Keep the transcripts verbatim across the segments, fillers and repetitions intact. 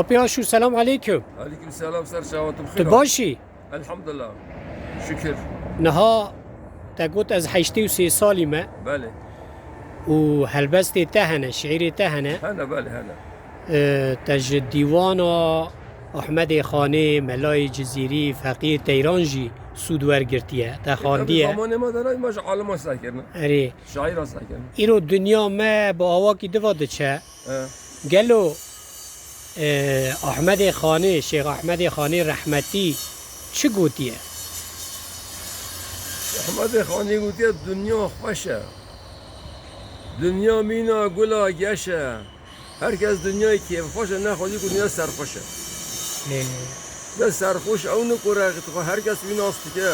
Kapî Aşûr, selam aleykum. Aleykum selam, ser çawa tu Tu bixêr. baş î? Elhamdulillah. Şükür. Niha te got ez heştê û sê salî me. Belê. Û helbestê te hene, şiîrê te hene. Hene, belê, hene. Ee, te ji dîwana Ahmedê Xanê, Melayê Cizîrî, Feqiyê Teyran jî sûd wergirtiye. Te xandiye. Zamanê me de ne, me ji alima sekirine. Erê. Şaîra sekirine. Îro dinya me bi awakî diva diçe. He. Gelo e, Ahmedê Xanê, Şêx Ahmedê Xanê rehmetî çi gotiye? Ahmedê Xanê gotiye, dinya xweş e. Dinya mîna gula geş e. Her kes dinyayê kêfxweş e, nexwazî ku dinya serxweş e. Ê, De serxweş ew nikure, xwe her kes wî nas dike.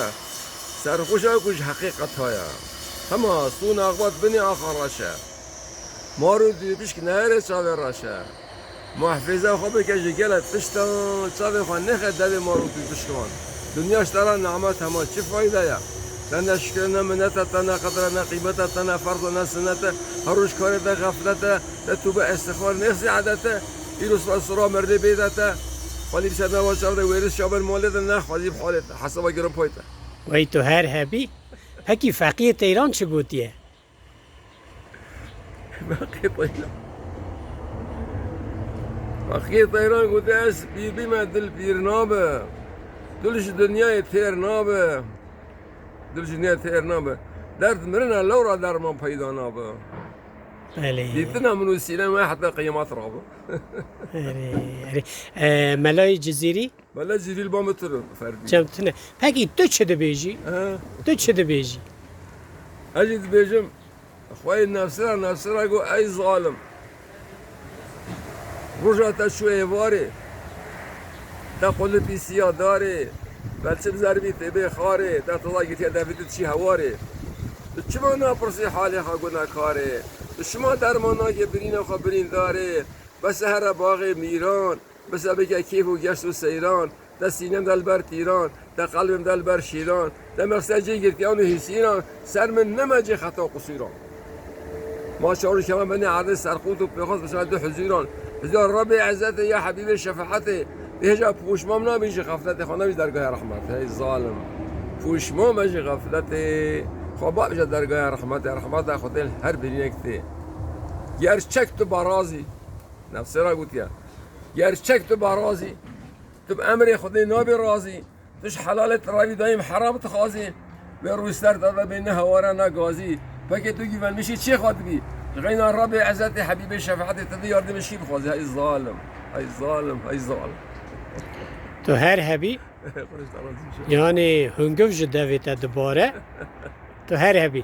Serxweş ew ku ji heqîqet haya. Hema stûn axbat binê axa reş e. Mar û dûpişk neyerê çavê reş e. Muhfêze xwe bike ji gelek tiştan, çavê xwe nexe devê mar û dûpişkan. Dinya ji te re nimet hema çi fayde ye? Te ne şikir e, ne minet e, te ne qedr e, ne qîmet e, te ne ferz e, ne sinet e, her roj karê te xeflet e, te tûbe estixfar nêxzî edet e, îro sura sura merdê bêde te, xwedî bi ser nava çav de wêriz çav ber malê de nexwedî bi halê te, hesaba girin pay te. Wey tu her hebî. Pekî Feqiyê Teyran çi gotiye? Feqiyê Teyran. Feqiyê Teyran gote, ez pîr bîme, dil pîr nabe. Dil ji dinyayê têr nabe. Dil ji dinyayê têr nabe. Derd mirin e, lewra derman peyda nabe. Belê. Dîtina min û sînê me heta qiymat rabe. Erê, erê. E, Melayê Cizîrî? Mela Cizîrî li ba min tune ferdî. Cem tune. Pekî tu çi dibêjî? He. Tu çi dibêjî? Ez jî dibêjim, xweyê nefsira, nefsira got, ey zalim. Roja te çû êvarê, te qulipî siya darê, belçim zerbî tê bê xarê, te tola girtiye devî tu çî hewarê. Tu çima napirsî halê xwe gunekarê? Tu çima derman nake birîna xwe birîndarê? Bes here baxê mîran, bes bike kêf û geşt û seyran. Te sînem de li ber tîran, te qelbim de li ber şîran, te mexsed cê girtiyan û hîsîran, ser min neme cê xeta qusûran. Ma çar û kema benê erdê serqût û pêxwas bişa du huzûran. Huzûra Rebê Ezzetê ya Hebîbê Şefeetê, hêja pûşmam nabî ji xefletê, xwe nabî dergahê rehmetê. Hey zalim. Pûşmam e ji xefletê. Xwe babîje dergahê rehmetê, rehmeta Xwedê li her birînek tê. Gerçek tu barazî. Nefsê ra gotiye. Gerçek tu barazî. Tu bi emrê Xwedê nabî razî. Tu ji helalê tu revî dayîm heram dixwazî. Wê rû ser te de bê ne hewara ne gazî. Pekê tu güvenmişî çê xwe dibî? Ji xeyna Rebê Ezzetê Hebîbê Şefeetê tu di yardimê şî bixwazî. Hey zalim. Hey zalim. Hey zalim. Tu her hebî, Xwedê ji te razî be. Yanî hungiv ji devê te dibare. Tu her hebî.